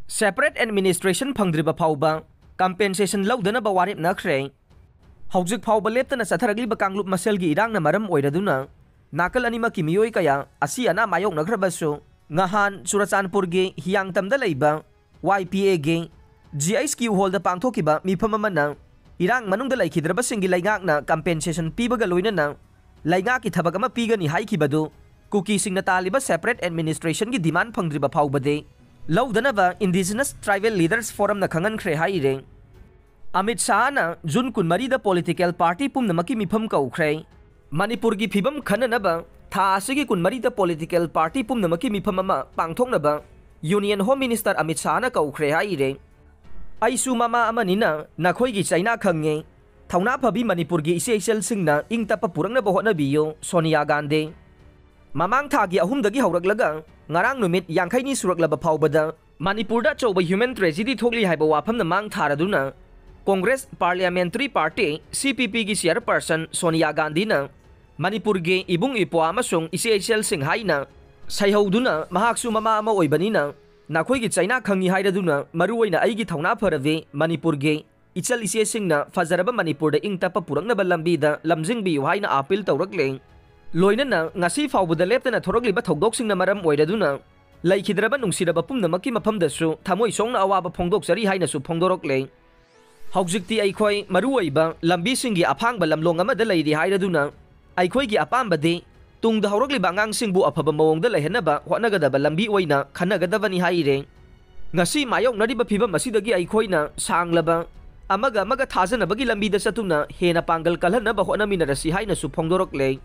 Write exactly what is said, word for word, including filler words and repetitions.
Separate administration ꯐꯪꯗ꯭ꯔꯤꯕ ꯐꯥꯎꯕ compensation ꯂꯧꯗꯅꯕ ꯋꯥꯔꯦꯞꯅꯈ꯭ꯔꯦ꯫ ꯍꯧꯖꯤꯛ ꯐꯥꯎꯕ ꯂꯦꯞꯇꯅ ꯆꯠꯊꯔꯛꯂꯤꯕ ꯀꯥꯡꯂꯨꯞ ꯃꯁꯦꯜꯒꯤ ꯏꯔꯥꯡꯅ ꯃꯔꯝ ꯑꯣꯏꯔꯗꯨꯅ ꯅꯥꯀꯜ ꯑꯅꯤꯃꯛꯀꯤ ꯃꯤꯑꯣꯏ ꯀꯌꯥ ꯑꯁꯤ ꯑꯅꯥ ꯃꯥꯌꯣꯛꯅꯈ꯭ꯔꯕꯁꯨ, ꯉꯍꯥꯟ ꯆꯨꯔꯆꯥꯟꯄꯨꯔꯒꯤ ꯍꯤꯌꯥꯡꯇꯝꯗ ꯂꯩꯕ ꯋꯥꯏ ꯄꯤ ꯑꯦꯒꯤ ꯖꯤ ꯑꯩꯆ ꯀ꯭ꯌꯨ ꯍꯣꯜꯗ ꯄꯥꯡꯊꯣꯛꯈꯤꯕ ꯃꯤꯐꯝ ꯑꯃꯅ ꯏꯔꯥꯡ ꯃꯅꯨꯡꯗ ꯂꯩꯈꯤꯗ꯭ꯔꯕꯁꯤꯡꯒꯤ ꯂꯩꯉꯥꯛꯅ compensation ꯄꯤꯕꯒ ꯂꯣꯏꯅꯅ ꯂꯩꯉꯥꯛꯀꯤ ꯊꯕꯛ ꯑꯃ ꯄꯤꯒꯅꯤ ꯍꯥꯏꯈꯤꯕꯗꯨ ꯀꯨꯀꯤꯁꯤꯡꯅ ꯇꯥꯜꯂꯤꯕ separate administrationꯒꯤ demand ꯐꯪꯗ꯭ꯔꯤꯕ ꯐꯥꯎꯕꯗꯤ ꯂꯧꯗꯅꯕ Indigenous Tribal Leaders Forumꯅ ꯈꯪꯍꯟꯈ꯭ꯔꯦ ꯍꯥꯏꯔꯦ꯫ ꯑꯃꯤꯠ ꯁꯥꯍꯅ ꯖꯨꯟ ꯀꯨꯟꯃꯔꯤꯗ political party ꯄꯨꯝꯅꯃꯛꯀꯤ ꯃꯤꯐꯝ ꯀꯧꯈ꯭ꯔꯦ꯫ ꯃꯅꯤꯄꯨꯔꯒꯤ ꯐꯤꯕꯝ ꯈꯟꯅꯅꯕ ꯊꯥ ꯑꯁꯤꯒꯤ ꯀꯨꯟꯃꯔꯤꯗ political party ꯄꯨꯝꯅꯃꯛꯀꯤ ꯃꯤꯐꯝ ꯑꯃ ꯄꯥꯡꯊꯣꯛꯅꯕ Union Home Minister ꯑꯃꯤꯠ ꯁꯥꯍꯅ ꯀꯧꯈ꯭ꯔꯦ ꯍꯥꯏꯔꯦ꯫ ꯑꯩꯁꯨ ꯃꯃꯥ ꯑꯃꯅꯤꯅ ꯅꯈꯣꯏꯒꯤ ꯆꯩꯅꯥ ꯈꯪꯉꯦ꯫ ꯊꯧꯅꯥ ꯐꯕꯤ ꯃꯅꯤꯄꯨꯔꯒꯤ ꯏꯆꯦ ꯏꯆꯜꯁꯤꯡꯅ ꯏꯪ ꯇꯞꯄ ꯄꯨꯔꯛꯅꯕ ꯍꯣꯠꯅꯕꯤꯌꯨ, ꯁꯣꯅꯤꯌꯥ ꯒꯥꯟꯙꯤ꯫ ꯃꯃꯥꯡ ꯊꯥꯒꯤ ꯑꯍꯨꯝꯗꯒꯤ ꯍꯧꯔꯛꯂꯒ ꯉꯔꯥꯡ ꯅꯨꯃꯤꯠ ꯌꯥꯡꯈꯩꯅꯤ ꯁꯨꯔꯛꯂꯕ ꯐꯥꯎꯕꯗ ꯃꯅꯤꯄꯨꯔꯗ ꯑꯆꯧꯕ human tragedy ꯊꯣꯛꯂꯤ ꯍꯥꯏꯕ ꯋꯥꯐꯝꯅ ꯃꯥꯡ ꯊꯥꯔꯗꯨꯅ Congress Parliamentary Party, C P Pꯒꯤ chairperson Sonia ꯒꯥꯟꯙꯤꯅ ꯃꯅꯤꯄꯨꯔꯒꯤ ꯏꯕꯨꯡ ꯏꯄ꯭ꯋꯥ ꯑꯃꯁꯨꯡ ꯏꯆꯦ ꯏꯆꯜꯁꯤꯡ ꯍꯥꯏꯅ ꯁꯩꯍꯧꯗꯨꯅ, ꯃꯍꯥꯛꯁꯨ ꯃꯃꯥ ꯑꯃ ꯑꯣꯏꯕꯅꯤꯅ ꯅꯈꯣꯏꯒꯤ ꯆꯩꯅꯥ ꯈꯪꯉꯤ ꯍꯥꯏꯔꯗꯨꯅ ꯃꯔꯨꯑꯣꯏꯅ ꯑꯩꯒꯤ ꯊꯧꯅꯥ ꯐꯔꯕꯤ ꯃꯅꯤꯄꯨꯔꯒꯤ ꯏꯆꯜ ꯏꯆꯦꯁꯤꯡꯅ ꯐꯖꯔꯕ ꯃꯅꯤꯄꯨꯔꯗ ꯏꯪ ꯇꯞꯄ ꯄꯨꯔꯛꯅꯕ ꯂꯝꯕꯤꯗ ꯂꯝꯖꯤꯡꯕꯤꯌꯨ ꯍꯥꯏꯅ appeal ꯇꯧꯔꯛꯂꯦ꯫ ꯂꯣꯏꯅꯅ ꯉꯁꯤ ꯐꯥꯎꯕꯗ ꯂꯦꯞꯇꯅ ꯊꯣꯔꯛꯂꯤꯕ ꯊꯧꯗꯣꯛꯁꯤꯡꯅ ꯃꯔꯝ ꯑꯣꯏꯔꯗꯨꯅ ꯂꯩꯈꯤꯗ꯭ꯔꯕ ꯅꯨꯡꯁꯤꯔꯕ ꯄꯨꯝꯅꯃꯛꯀꯤ ꯃꯐꯝꯗꯁꯨ ꯊꯃꯣꯏ ꯁꯣꯛꯅ ꯑꯋꯥꯕ ꯐꯣꯡꯗꯣꯛꯆꯔꯤ ꯍꯥꯏꯅꯁꯨ ꯐꯣꯡꯗꯣꯔꯛꯂꯦ꯫ ꯍꯧꯖꯤꯛꯇꯤ ꯑꯩꯈꯣꯏ ꯃꯔꯨꯑꯣꯏꯕ ꯂꯝꯕꯤꯁꯤꯡꯒꯤ ꯑꯐꯥꯡꯕ ꯂꯝꯂꯣꯡ ꯑꯃꯗ ꯂꯩꯔꯤ ꯍꯥꯏꯔꯗꯨꯅ ꯑꯩꯈꯣꯏꯒꯤ ꯑꯄꯥꯝꯕꯗꯤ ꯇꯨꯡꯗ ꯍꯧꯔꯛꯂꯤꯕ ꯑꯉꯥꯡꯁꯤꯡꯕꯨ ꯑꯐꯕ ꯃꯑꯣꯡꯗ ꯂꯩꯍꯟꯅꯕ ꯍꯣꯠꯅꯒꯗꯕ ꯂꯝꯕꯤ ꯑꯣꯏꯅ ꯈꯟꯅꯒꯗꯕꯅꯤ ꯍꯥꯏꯔꯦ꯫ ꯉꯁꯤ ꯃꯥꯌꯣꯛꯅꯔꯤꯕ ꯐꯤꯕꯝ ꯑꯁꯤꯗꯒꯤ ꯑꯩꯈꯣꯏꯅ ꯁꯥꯡꯂꯕ ꯑꯃꯒ ꯑꯃꯒ ꯊꯥꯖꯅꯕꯒꯤ ꯂꯝꯕꯤꯗ ꯆꯠꯇꯨꯅ ꯍꯦꯟꯅ ꯄꯥꯡꯒꯜ ꯀꯜꯍꯟꯅꯕ ꯍꯣꯠꯅꯃꯤꯟꯅꯔꯁꯤ ꯍꯥꯏꯅꯁꯨ ꯐꯣꯡꯗꯣꯔꯛꯂꯦ꯫